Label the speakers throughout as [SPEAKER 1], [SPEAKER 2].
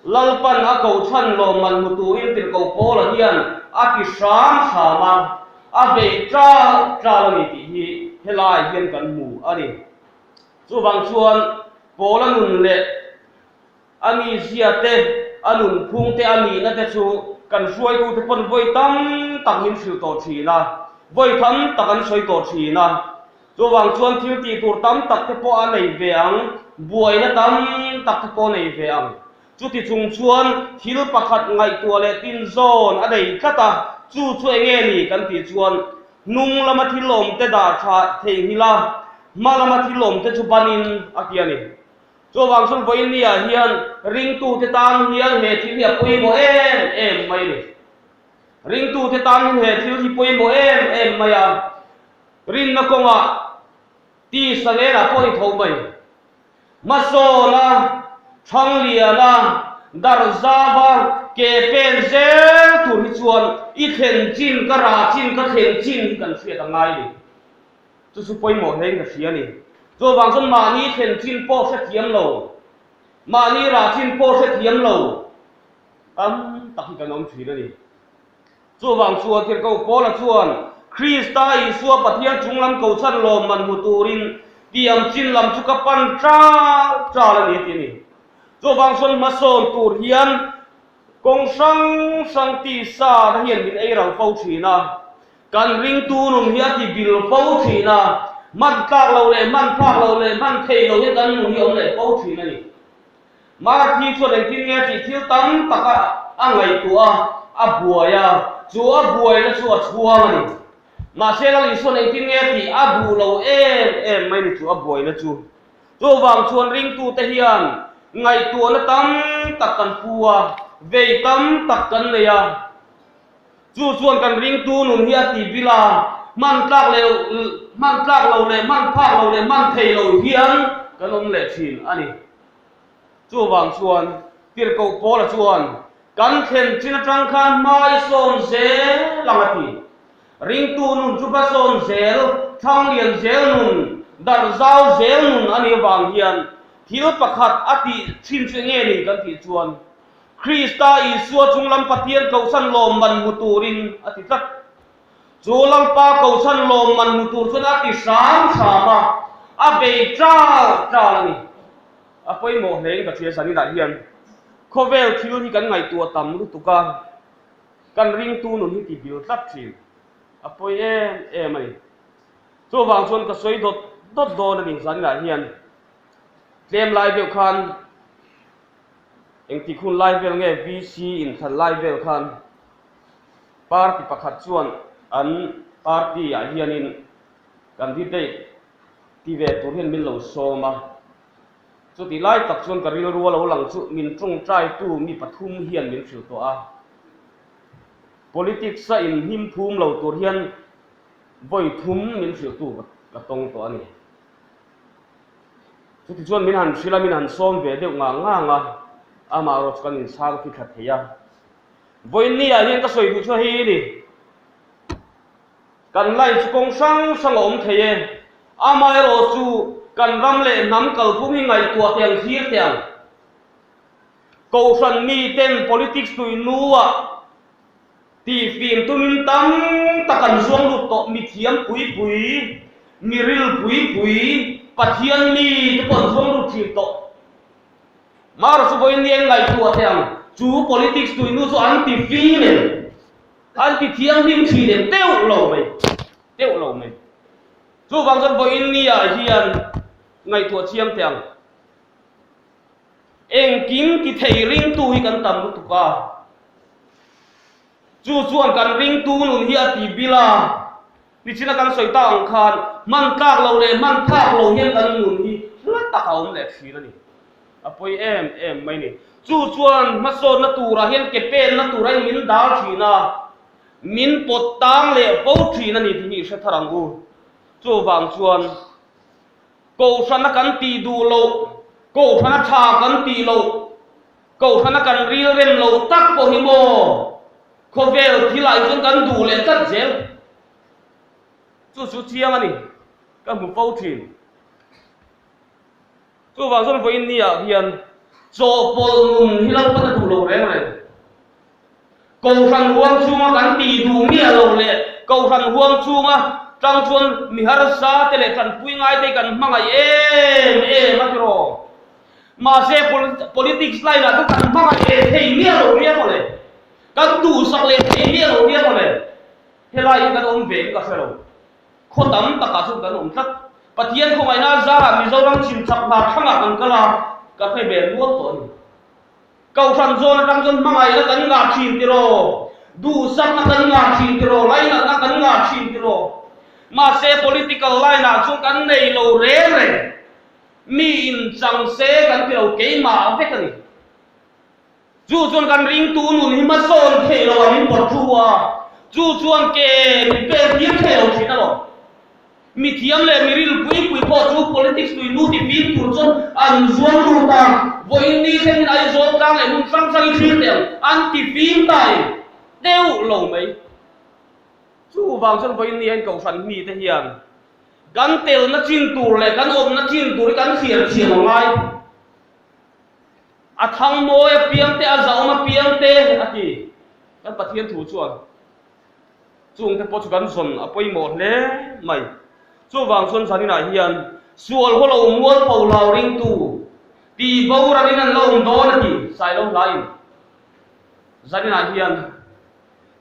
[SPEAKER 1] Lalpan a kohchhan lawmman hmu turin tirhkoh Paula hian a ti hram hram a, a beih ṭal ṭal a ni tih hi helai hian kan hmu a ni. Chuvang chuan Paula nun leh a mizia te, a nunphung te, a nihna te chu kan hruaitute pawn vawi tam tak min hrilh tawh thin a, vawi tam tak an sawi tawh thin a. Chuvang chuan thil tih tur tam tak te pawh a nei ve ang, buaina tam tak te pawh a nei ve ang. Chuti chung chuan thil pakhat ngaihtuah leh tinzawn a nei tlat a, chu chu eng nge ni kan tih chuan hnung lama thil awm te dah tha theihnghilh a, hma lama thil awm te chu banin a ti a ni. Chuvang chuan vawiin-ah hian ringtute tan hian he thil hi a pawimawh em em mai a ni. Ringtute tan hian he thil hi pawimawh em em mai a, rinna kawngah tisa lenah pawh a ni tho mai. Hmasawna, Thangliana, Darzava ke pen zel tur hi chuan i thlen chin, ka rah chin, ka thlen chin hi kan hriat a ngai a ni. Chu chu pawimawh hlein ka hria a ni. Chuvang chuan mahni thlen chin pawh hrethiam lo, mahni rah chin pawh hrethiam lo tam tak hi kan awm thin a ni. Chuvang chuan Tirhkoh Paula chuan Krista Isua Pathian chunglam kohchhan lawmman hmu turin tiam chin lam chu ka pan ṭal ṭal a ni a ti a ni. Chuvang chuan hmasawn tur hian kawng hrang hrang tisa te hian min ei ral fo thin a. Kan ringtu nun hi a ti bil fo thin a, hman tlak lo leh hman phak lo leh hman thei lo hian kan nun hi a awm leh fo thin a ni. Marthi chuan engtin nge tih thil tam tak a a ngaihtuah a, a buai a, chu a buaina chu a chhuang a ni. Mahse Lal Isuan engtin nge tih a duh lo em em mai ni chu a buaina chu. Chuvang chuan ringtute hian ngaihtuahna tam tak kan pu a, vei tam tak kan nei a. Chu chuan kan ringtu nun hi a ti bil a, hman tlak leh hman tlak lo leh hman phak lo leh hman thei lo hian kan awm leh thin a ni. Chuvang chuan Tirhkoh Paula chuan kan thlen chin atang khan hma i sawn zel ang a ti. Ringtu nun chu hma sawn zel, thlanglian zel nun, darh zau zel nun a nih avang hian thil pakhat a tih thin chu enge ni kan tih chuan Krista Isua chunglam Pathian kohchhan lawmman hmu turin a ti tlat. Chu Lalpa kohchhan lawmman hmu tur chuan a ti hram hram a, a bei ṭal ṭal a ni. A pawimawh hlein ka hria zaninah hian khawvel thil hi kan ngaihtuah tam lutuk a, kan ringtu nun hi ti bil tlat thin. A pawi em em a ni. Chuvang chuan ka sawi dawt dawt dawn a ni zaninah hian tlem lai deuh khan Engtik hun lai vel nge VC inthlan lai vel khan party pakhat chuan an party ah hianin candidate ti ve tur hian min lo sawm a, chutih lai tak chuan ka rilru a lo lang chu min tawngtaitu mi pathum hian min hrilh tawh a, politics a inhnim phum lo tur hian vawi thum min hrilhtu ka tawng tawh a ni. Chutichuan min han hrilh a, min han sawm ve deuh ngang ngang a, amah erawh chu kan inchhang thi thla thei a. Vawiin ah hian ka sawi duh chu hei ni, kan line chu kawng hrang hrang a awm thei e, amah erawh chu kan ram leh hnam kalphung hi ngaihtuah teh ang thlir teh ang. Kohhran miten politics tuinuah Tih fim tumin tam tak an zuang lut tawh, mi thiam pui pui, mi ril pui pui, Pathian mi te pawh an zuang lut thin tawh. Mara chu vawiin nia ngaihtuah teh ang, chu politics tuinu chu an ti fim em? An ti thianghlim thin em? Teuh lo mai, teuh lo mai. Chuvang chuan vawiin nia hian ngaihtuah chiang teh ang. Engkim ti thei ringtu hi kan tam lutuk a, chu chuan kan ringtu nun hi a ti bil a, nichina kan sawi tak ang khan hman tlak lo leh hman phak lo hian kan nun hi hla tak a awm leh thin a ni. A pawi em em mai ni. Chu chuan hmasawnna turah hian ke penna turah hian min dal thin a, min pawt tang leh fo thin a ni tih hi i hre thar ang u. Chuvang chuan. Kohhrana kan tih duh loh, kohhrana tha kan tih loh, kohhrana kan rilrem loh tak pawh hi maw khawvel thil ah hi chuan kan duh leh tlat zel. Chu chu chiang a ni, ka hmu fo thin. Chuvang chuan vawiin ni ah hian chawhpawlh nun hi Lalpan a duh. Kohhran huang chhunga kan tih duh miah lo leh Kohhran huang chhunga tang chuan mi harsa te leh tanpui ngai te hi kan hmangaih em em a tiraw? Mahse politics line ah chuan kan hmangaih leh thei miah lo nia mawle, kan duhsak leh thei miah lo nia mawle. Helai hi kan awm ve in ka hre lo. Khaw tam takah chuan kan awm tlat. Pathian khawngaihna a zarah Mizoram chhim chak hna thlangah kan kal a, ka hre ve nual tawh a ni. Kohhran zawn atang chuan hmangaihna kan ngah thin tiraw? Duhsakna kan ngah thin tiraw? Lainatna kan ngah thin tiraw? Mahse political line ah chuan kan nei lo reng reng. Mi in chang se kan ti lo keimah vek a ni. Chu chuan kan ringtu nun hi hmasawn theih lo a min pawt thu a, chu chuan ke min pek tir theih lo thin alawm. Mi thiam leh mi ril pui pui pawh chu politics tui nu ti fim tur chuan an zuam lut a, vawiin ni thlengin Aizawl tlang leh hmun hrang hrang i thlir teh ang, an ti fim ta i deuh lo mai. Chuvang chuan vawiin ni hian Kohhran mite hian kan telna chin tur leh kan awmna chin tur hi kan thliar thiam a ngai. A thang mawi apiang te, a zahawm apiang te, a ti. Kan Pathian thu chuan chungte pawh chu kan zawn a pawimawh hle mai. Chuvang chuan zaninah hian sual haw lo mualpho lau ringtu tih boralin an la awm dawn a ti, Sailo hlain zaninah hian.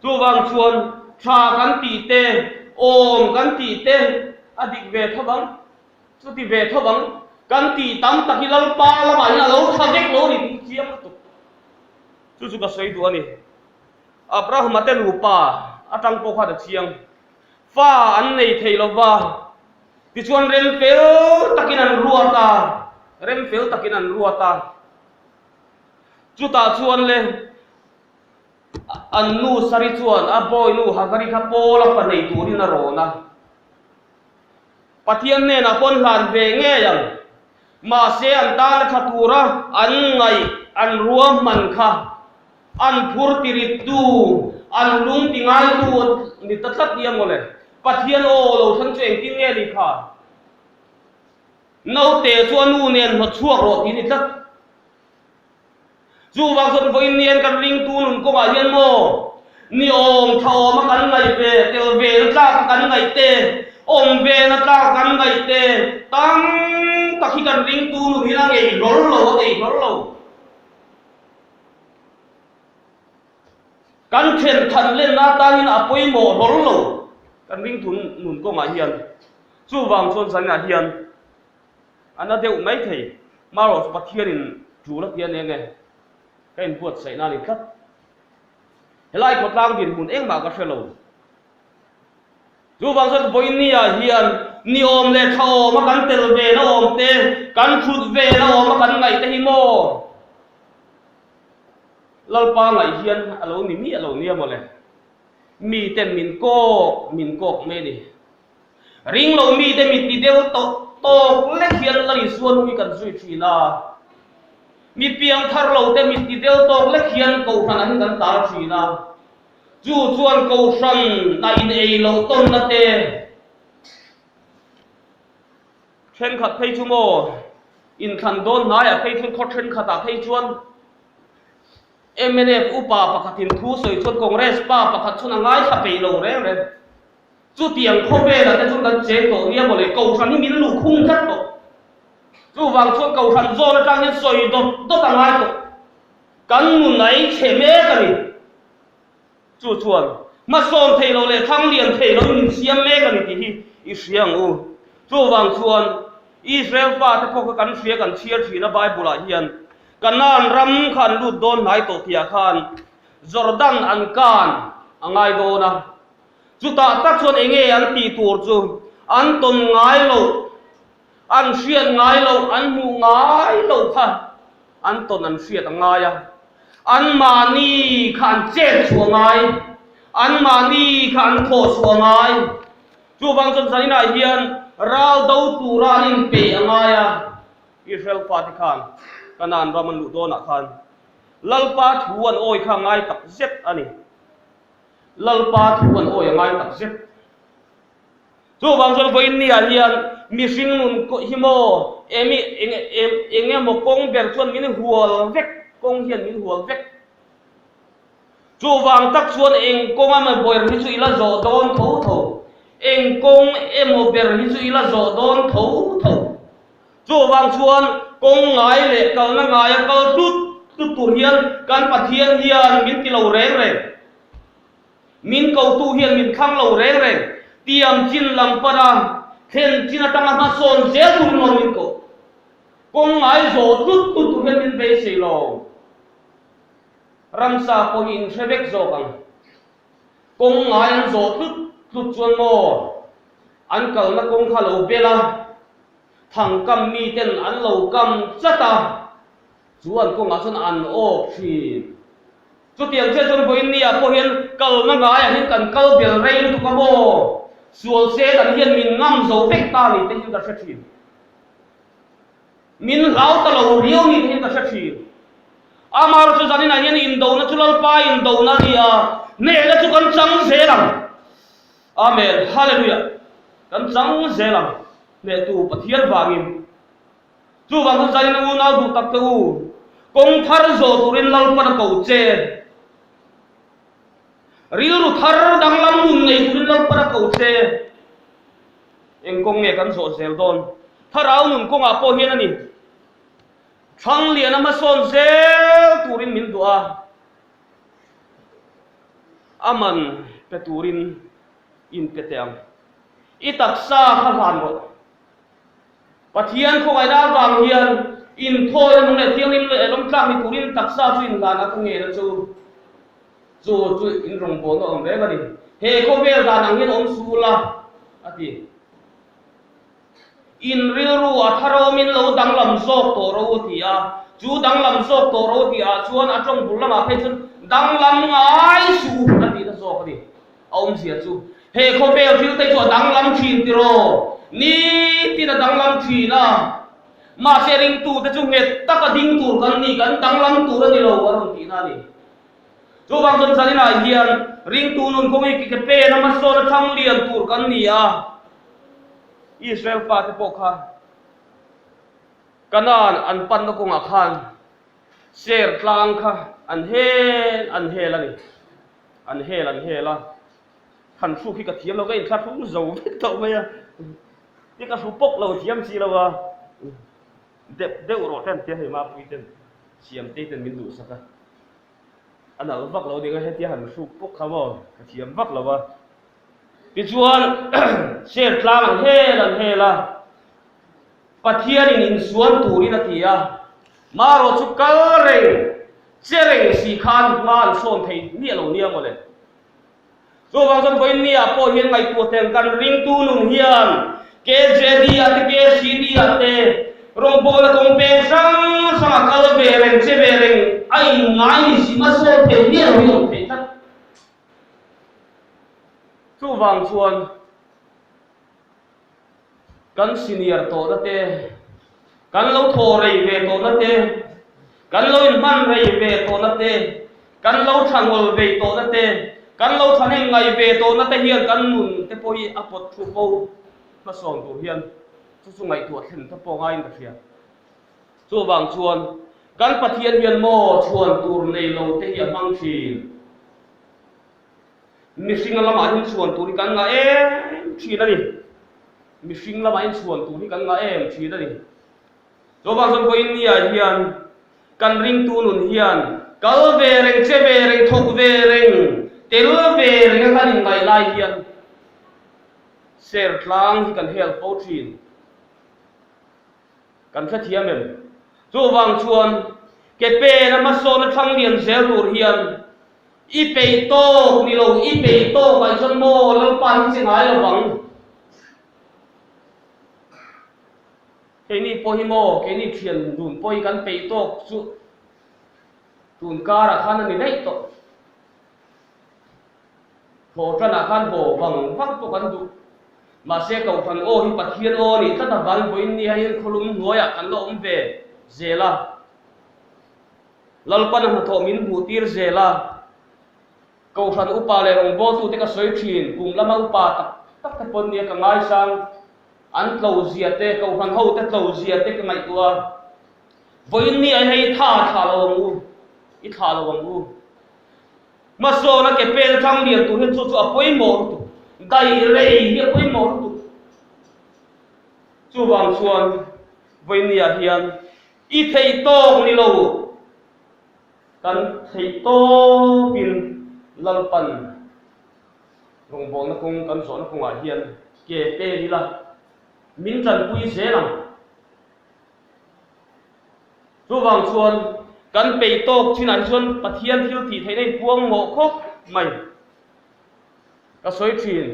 [SPEAKER 1] Chuvang chuan tha kan tih te, awm kan tih te a dik ve tho ang. Chuti ve tho ang, kan tih tam tak hi Lalpa lamah hian a lo tha vek lo a ni tih chiang lutuk. Chu chu ka sawi duh a ni. Abrahama te nupa atang pawh khan a chiang. Fa an nei thei lo va, tichuan rem fel takin an ruat a, rem fel takin an ruat a. Chutah chuan le an nu Sari chuan a bawinu Hagari kha Paula fa nei turin a rawn a. Pathian hnenah pawh an hlan ve ngei ang. Mahse an tana tha tura an ngaih an ruahman kha an phur tirittu, an lung ti ngaitu ni ta tlat nia mawle. Pathian aw lo thleng chu engtin nge ni kha? Naute chu a nu nen hnawt chhuak rawh tih ni tlat. Chuvang chuan vawiin nian kan ringtu nun kawngah hian maw ni awm tha awma kan ngaih ve, tel ve na tlak a kan ngaih te, awm ve na tlak a kan ngaih te tam tak hi kan ringtu nun hian a ngei hlawl lo, a ngei hlawl lo. Kan then than lenna atangin a pawimawh hlawl lo kan ringtu nun kawngah hian. Chuvang chuan zaninah hian A na deuh mai thei. Marawh chu Pathianin tul a ti a nia nge? Ka inbuatsaih na a ni tlat. Helai khawtlang dinhmun engmah ka hre lo. Chuvang chuan vawinia hian ni awm leh tha awma kan tel ve na awm te, kan thut ve na awma kan ngaih te hi maw? Lalpa ngaih hian a lo ni miah lo nia mawle. Miten min kawk min kawk mai a ni. Ring lo mite mit ti deuh tawh tawk lek hian Lal Isua nu hi kan zui thin a. Mi piang thar lo te mit ti deuh tawk lek hian Kohhran ah hian kan tar thin a. Chu chuan Kohhran a in ei loh tawnna te thenkhat phei chu maw inthlan dawn hnaiah phei chuan khaw thenkhat ah phei chuan mnf upa pakhatin thu sawi chuan Congress pa pakhat chuan a ngaithla peih lo reng reng. Chutiang khawvelah te chuan kan cheng tawh nia mawle, Kohhran hi min luh khung tlat tawh. Chuvang chuan Kohhran zawn atang hian sawi dawt dawt a ngai tawh. Kan nun a ei chhe mek a ni. Chu chuan hmasawn thei lo leh thang lian thei loin min siam mek a ni tih hi i hria ang u. Chuvang chuan Israel fate pawh kha kan hria kan chhiar thin a Bible ah hian Kanaan ram kha an lut dawn hnai tawh tihah khan Jordan an kan a ngai dawn a. Chutah tak chuan eng nge an tih tur chu an tawn ngai loh, an hriat ngai loh, an hmuh ngai loh kha an tawn an hriat a ngai a. Anmahni kha an chet chhuah ngai, anmahni kha an thawh chhuah ngai. Chuvang chuan zaninah hian ral do tura an inpeih a ngai a. Israel fate khan Kanaan ram an luh dawnah khan Lalpa thu an awi kha a ngai tak zet a ni. Lalpa thu an awi a ngai tak zet. Chuvang chuan vawiin niah hian mihring nun hi maw emi eng emaw kawng ber chuan min hual vek, kawng hian min hual vek. Chuvang tak chuan eng kawng emaw ber hi chu i la zawh dawn tho tho. Eng kawng emaw ber hi chu i la zawh dawn tho tho. Chuvang chuan kawng ngai leh kalna ngaia kal tlut tlut tur hian kan Pathian hian min ti lo reng reng. Min kotu hian min thlang lo reng reng. Tiang chin lam pana thlen chin atanga hmasawn zel turin aw min koh. Kawng ngai zawh tlut tlut tur hian min beisei lo. Ramsa pawh hi in hre vek zawk ang. Kawng ngai an zawh tlut tlut chuan maw an kalna kawng kha lo bel a, thangkam miten an lo kam tlat a, chu an kawngah chuan an awk thin. Chutiang chiah chuan vawiin ni ah pawh hian kalna ngaiah hian kan kal bel rei lutuk a maw, sual se dan hian min ngam zo vek ta ni te hian ka hre thin. Min hlau ta lo riau ni te hian ka hre thin. Amaherawhchu chu zaninah hian indona chu Lalpa indona a ni a, hnehna chu kan chang zel ang. Amen. Hallelujah. Kan chang zel ang. Hnehtu Pathian vangin. Chuvang chu zanin unau duh tak te u, kawng thar zawh turin Lalpan a ko che. Rilru thar danglam nun nei turin Lalpan a ko che. Eng kawng nge kan zawh zel dawn? Thlarau nun kawngah pawh hian a ni. Thlangliana hmasawn zel turin min duh a, a man pe turin in pe teh ang. I taksa kha hlan rawh. Pathian khawngaihna avang hian inthawina nung leh thianghlim leh lawmtlak ni turin taksa chu inhlan a ka ngena chu chu chu in rawngbawlna awm reng a ni. He khawvel dan ang hian awm su la, a ti. In rilru a tharawmin lo danglam zawk tawh ro a ti a, chu danglam zawk tawh ro tih ah chuan a tawng bul lamah phei chuan danglam ngai suh u a tihna zawk a ni. A awmzia chu he khawvel thil te chu a danglam thin tiraw? Nitin a danglam thin a, mahse ringtute chu nghet taka ding tur kan ni, kan danglam tur a ni lo a rawn tihna a ni. Chuvang chuan zaninah hian ringtu nun kawng hi ke pen a hmasawn a thlang lian tur kan ni a, Israel fate pawh kha Kanaan an panna kawngah khan ser tlang kha an hel an hel a ni. An hel an hel a, han hruk hi ka thiam lo, ka inthlahrung zo vek tawh mai a, ti ka hru pawk lo thiam si lo a, dep deuh rawh ten tia hei Mapui ten Siamtei ten min duhsak a, a nalh vak lo ding a hetia han hruk pawk kha maw ka thiam vak lo a, tichuan ser tlang an hel an hel a, Pathianin insuan turin a ti a, marawh chu kal reng che reng si khan hma an sawn thei miah lo nia mawle. Chuvang chuan vawiin ni-ah pawh hian ngaihtuah teng kan ringtu nun hian KJD ah te KCD ah te rawngbawlna kawng peng hrang hrang a kal ve reng che ve reng a inngai ni si hma sawn thei miah lo hi awm thei tlat. Chuvang chuan. Kan senior tawhna te, kan lo thaw rei ve tawhna te, kan lo inhman rei ve tawhna te, kan lo thangawl vei tawhna te, kan lo thahnem ngaih ve tawhna te hian kan nun te pawh hi a pawt thu fo hmasawn tur hian chu chu ngaihtuah thlen ta pawh ngaiin ka hria. Chuvang chuan kan Pathian hian maw chhuan tur nei lo te hi a hmang thin. Mihring lamah hian chhuan tur hi kan ngah em thin a ni. Mihring lamah hian chhuan tur hi kan ngah em thin a ni. Chuvang chuan vawiin ni-ah hian kan ringtu nun hian kal ve reng, che ve reng, thawk ve reng, tel ve reng a kan inngaih lai hian ser tlang hi kan hel fo thin. Kan hrethiam em? Chuvang chuan ke pen a hmasawn a thlang lian zel tur hian I peih tawk ni lo, i peih tawk ah chuan maw Lalpa hi che ngai lo vang. Keini pawh hi maw, keini thian dun pawh hi kan peih tawk chu tun karah khan a ni daih tawh. Thaw tanah khan haw vang vang pawh kan duh. Mahse Kohhran aw hi Pathian aw a nih tlat avangin vawiin ni hian khawlum hnuaiah kan la awm ve zel a. Lalpan a hnathawh min hmuh tir zel a, Kohhran upa leh rawngbawltute ka sawi thin, kum lama upa tak tak te pawn nia ka ngaisang, an tlo zia te, Kohhran ho te tlo zia te ka ngaihtuah a, vawiin ni ah hei tha a thlah lo ang u, i thlah lo ang u. Hmasawna ke pen atang lian tur hian chu chu a pawimawh lutuk. Daih rei hi a pawimawh lutuk. Chuvang chuan vawinia hian i theih tawk ni lo kan theih tawpin Lalpan rawngbawlna kawng kan zawhna kawngah hian ke pen ila min tanpui zel ang. Chuvang chuan kan peih tawk chinah hi chuan Pathian thil tih theihna in puang mawh khawp mai ka sawi thin.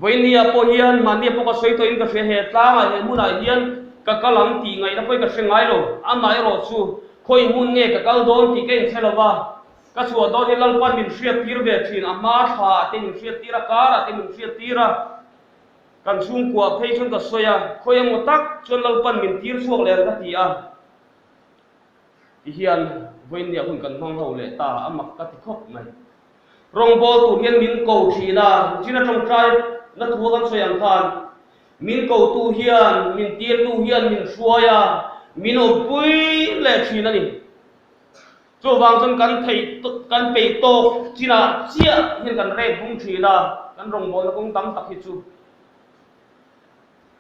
[SPEAKER 1] Vawinia pawh hian mahnia pawh ka sawi tawhin ka hria he tlangah he hmunah hian ka kal ang tih ngaihna pawhin ka hre ngai lo. Amaherawh chu khawi hmun nge ka kal dawn tih ka inhre lo va, ka chhuah dawn hi Lalpan min hriattir ve thin, a hma thlaah te min hriattir a, karah te min hriattir a. Kan chhungkuah phei chuan ka sawi a, khawi emaw tak chuan Lalpan min tir chhuak leh ang ka ti a. Tihian vawinia hun kan hmang ho leh ta, a mak ka ti khawp mai. Rawngbawl tur hian min ko thin a, China tawngtai na thu a kan sawi ang khan min kotu hian, min tirtu hian min hruai a, min awmpui leh thin a ni. Chuvang chuan kan theih kan peih tawk chinah chiah hian kan rek bung thin a, kan rawngbawlna kawng tam tak hi chu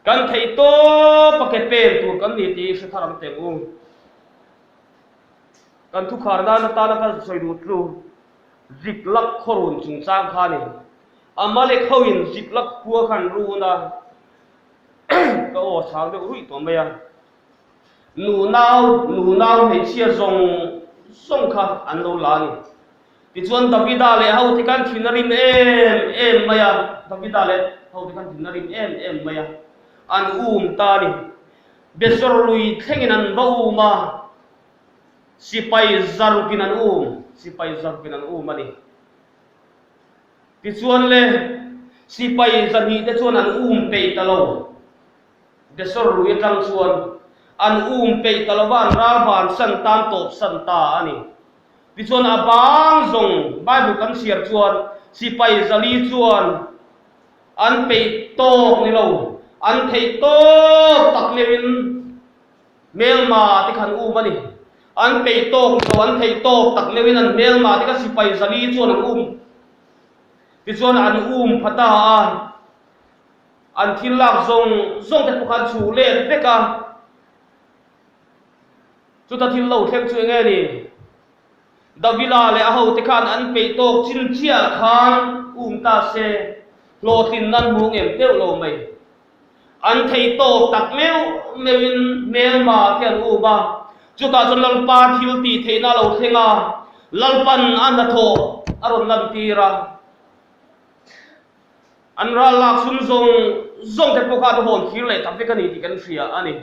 [SPEAKER 1] kan theih tawp a ke pen tur kan ni tih hre thar ang teng u. Kan thukhar nan atana ka sawi duh chu Ziklak khawrun chungchang kha a ni. Amalek hoin Ziklak khua kha an run a, ka aw a chhang deuh ruih tawh mai a. Nunau, nunau hmeichhia zawng zawng kha an lo la a ni. Tichuan Davida leh hote khan thin a rim em em mai a, Davida leh hote khan thin a rim em em mai a, an um ta a ni. Besor lui thlengin an va um a, sipai zarukin an um, sipai zarukin an um a ni. Tichuan le, sipai zahnih te chuan an um peih ta lo. Besor lui atang chuan an um peih ta lova an ral ban san tan tawp san ta a ni. Tichuan a bang zawng Bible kan chhiar chuan sipai zali chuan an peih tawk ni lo, an theih tawp tak meuhin hmelma te kha an um a ni. An peih tawk ni lo, an theih tawp tak meuhin an hmelma te kha sipai zali chuan an um. Tichuan an um pha ta a. An thil lak zawng zawng te pawh kha an chhuh let vek a. Chuta thil lo thleng chu enge ni? Davila leh a hote khan an peih tawk chin chiah khan um ta se, hlawhtlin nan hmu ngem deuh lo mai. An thei tawk tak meuh meuhin hmelma te an um a, chutah chuan Lalpa thil tih theihna a lo thleng a, Lalpan a hnathawh a rawn lantir a. An ral lak sum zawng zawng te pawh kha an hawn thir leh tak vek a ni tih kan hria a ni.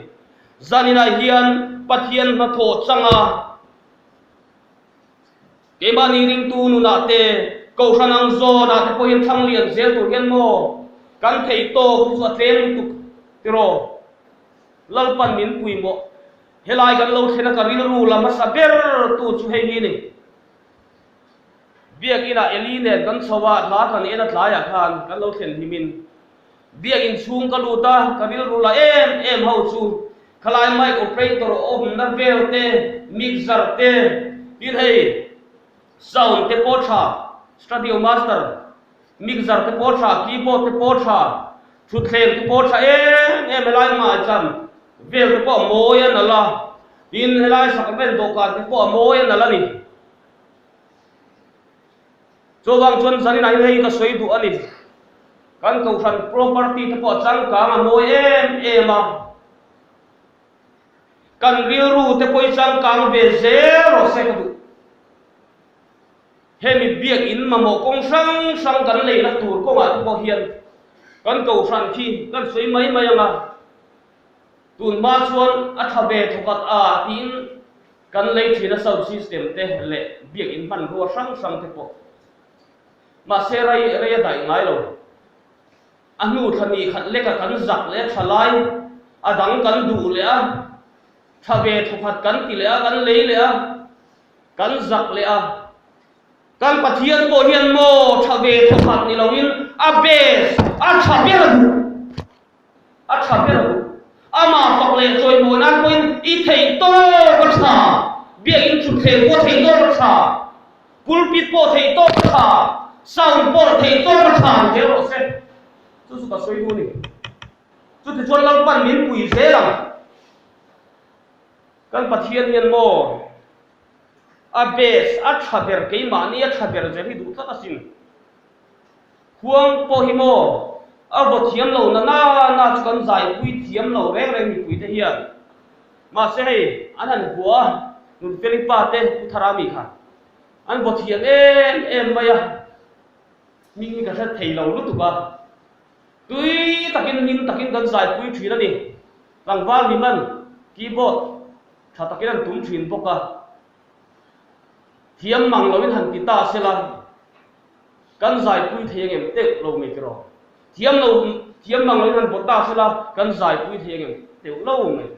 [SPEAKER 1] Zaninah hian Pathian hnathawh changa keimahni ringtu nunah te, Kohhran ang zawnah te pawh hian thlang lian zel tur hian maw kan theih tawk hi chu a tlem lutuk tiraw? Lalpan min pui mawh. Helai kan lo thlen a ka rilru la hmasa ber tu chu hei hi ni. Biakinah Eli nen kan chho a, hla kan en a tlaiah khan kan lo thlen hlim in Biakin chhung ka lut a, ka rilru la em em ho chu khalai mic operator awmna vel te, mixer te, tin hei sound te pawh tha, studio master, mixer te pawh tha, keyboard te pawh tha, thutthleng te pawh tha em em helai maicham vel te pawh a mawi a nalh a, tin helai sacrament dawhkan te pawh a mawi a nalh a ni. Chuvang chuan zaninah hian hei ka sawi duh a ni. Kan kohhran property te pawh a changkang a mawi em em a. Kan rilru te pawh hi changkang ve zel rawh se ka duh. Hemi biakin mamawh kawng hrang hrang kan leina tur kawngah te pawh hian kan kohhran khi kan sawi mai mai ang a. Tunhma chuan a tha ve thawkhat a tiin Kan lei thina sound system te leh biakinn hmanrua hrang hrang te pawh mahse rei rei a daih ngai lo. A hnu thla ni khat leka kan zak leh a tha lai a dang kan duh leh a, tha ve thawkhat kan ti leh a, kan lei leh a, kan zak leh a. Kan Pathian pawh hian maw tha ve thawkhat ni loin a best, a tha ber a duh. A tha ber a duh. Amah fak leh chawimawi nan pawhin i theih tawk a tha, biakinn thutthleng pawh theih tawk a tha. Pulpit pawh theih tawk a tha, sound pawh theih tawk a tha ni zel rawh se. Chu chu ka sawi duh a ni. Chutichuan Lalpan min pui zel ang. Kan Pathian hian maw a best, a tha ber keimahni a tha ber zel hi duh tlat asin. Khuang pawh hi maw a vaw thiam lo na na na chu kan zaipui thiam lo reng reng mipuite hian. Mahse hei an han hua a, Nunfeli pa te Pu Tharami kha an vaw thiam em em mai a, hming hi ka hre thei lo lutuk a, tui takin hlim takin kan zaipui thin a ni. Tlangval Miman keyboard tha takin an tum thin bawk a, thiam mang loin han ti ta sela. Kan zaipui thei angem teuh lo mai tiraw? Thiam lo, thiam mang loin han bawt ta sela, kan zaipui thei angem teuh lo mai.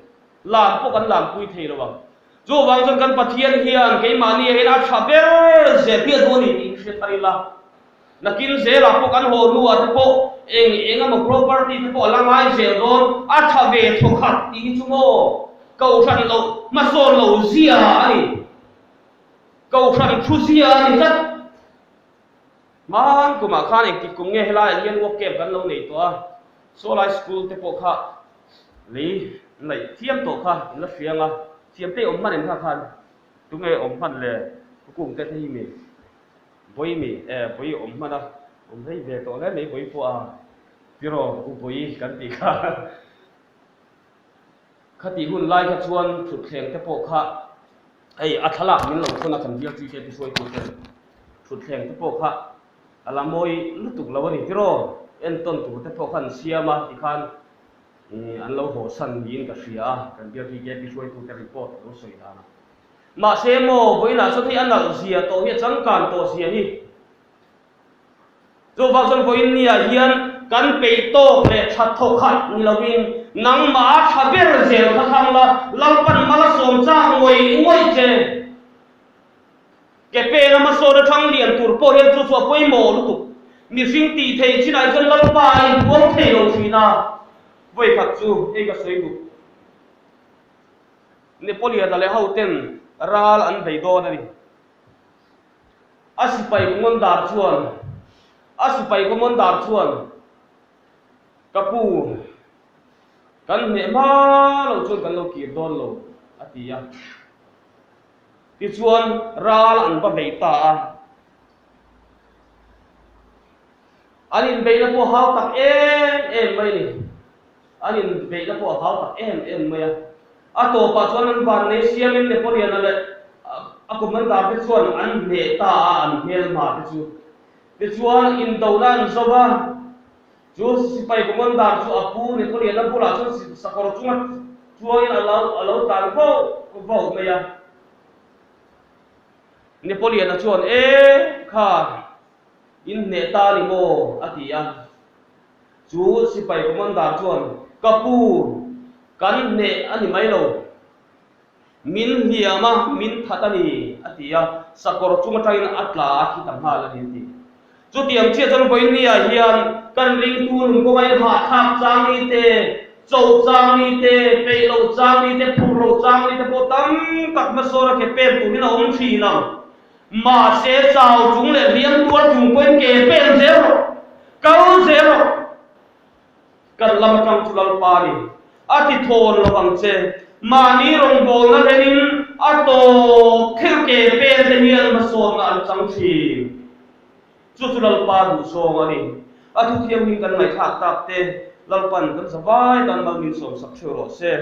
[SPEAKER 1] Lam pawh kan lampui thei lo ang. Chuvang chuan kan Pathian hian keimahni ah hian a tha ber zel piah duh a ni tih hi hre thar ila. Nakin zelah pawh kan haw hnuah te pawh eng eng emaw property te pawh a la ngai zel dawn, a tha ve thawkhat tih hi chu maw kohhran loh hmasawn lo zia a ni. Kohhran thu zia a ni tlat. Hman kumah khan engtik kum nge helaiah hian work camp kan lo nei tawh a, Sawlai school te pawh kha lei laih thiam tawh kha in la hria ang a, thiam te awm hman em kha khan tunge awm hman le Kukung te te hi mi Bawi mi e Bawi awm hman a, awm rei ve tawh hle mai Bawi pawh a tiraw U Bawi kan tih kha. Khatih hun lai kha chuan thutthleng te pawh kha hei a thlalak min lo thawn a kan bial chi te hruaitu ten thutthleng te pawh kha a la mawi lutuk lo a ni tiraw entawn tur te pawh kha an siam a tikhan an lo haw san niin ka hria a kan bial chi te hruaitu te report a lo sawi dan a mahse maw vawiinah chuan hei a nalh zia tawh hi a changkan tawh zia hi Chuvang chuan vawiin niah hian kan peih tawk leh that thaw khat ni lovin nangmah a tha ber zel kha thlang la, Lalpan mal a sawm chak ngawih ngawih che. Ke pen a hmasawn a thang lian tur pawh hian chu chu a pawimawh lutuk. Mihring tih theih chinah hi chuan Lalpa a inpuang thei lo thin a, vawikhat chu hei ka sawi duh. Napoleon-a leh hoten ral an bei dawn a ni. A sipai commander chuan A sipai commander chuan Ka pu, kan hneh hma lo chuan kan lo kir dawn lo, a ti a. Tichuan ral an va bei ta a. An inbeihna pawh hau tak em em mai a ni. An inbeihna pawh a hau tak em em mai a. A tawpah chuan an vannei siamin Napoleon-a leh a commander te chuan an hneh ta a, an hmelma te chu. Tichuan indona an zo va, chu sipai commander chu a pu Napoleon-a bulah chuan sakawr chunga chuangin a lo a lo tlan vauh vauh mai a. Napoleon-a chuan, E kha, in hneh ta ni maw? a ti a. Chu sipai commander chuan, Ka pu, kan hneh a ni mai lo. Min hliam a, min that a ni, a ti a, sakawr chung atangin a tla a thi ta nghal a ni, a ti. Chutiang chiah chuan vawinia hian kan ringtu nun kawnga in hahthlak chang ni te, cho chang ni te, peih loh chang ni te, phur loh chang ni te pawh tam tak hmasawn a ke pen turin a awm thin ang. Mahse chau chung leh hliam tuar chung pawhin ke pen zel rawh, kal zel rawh. Kan lam atang chu Lalpa ni, a ti thawn lo ang che. Mahni rawngbawlna hlenin a tawp thil ke pen te hian hmasawnna an chang thin. Chu chu Lalpa duhzawng a ni. A thuthianghlim kan ngaihthlak tak te Lalpan kan zavai tan mal min sawmsak theuh rawh se.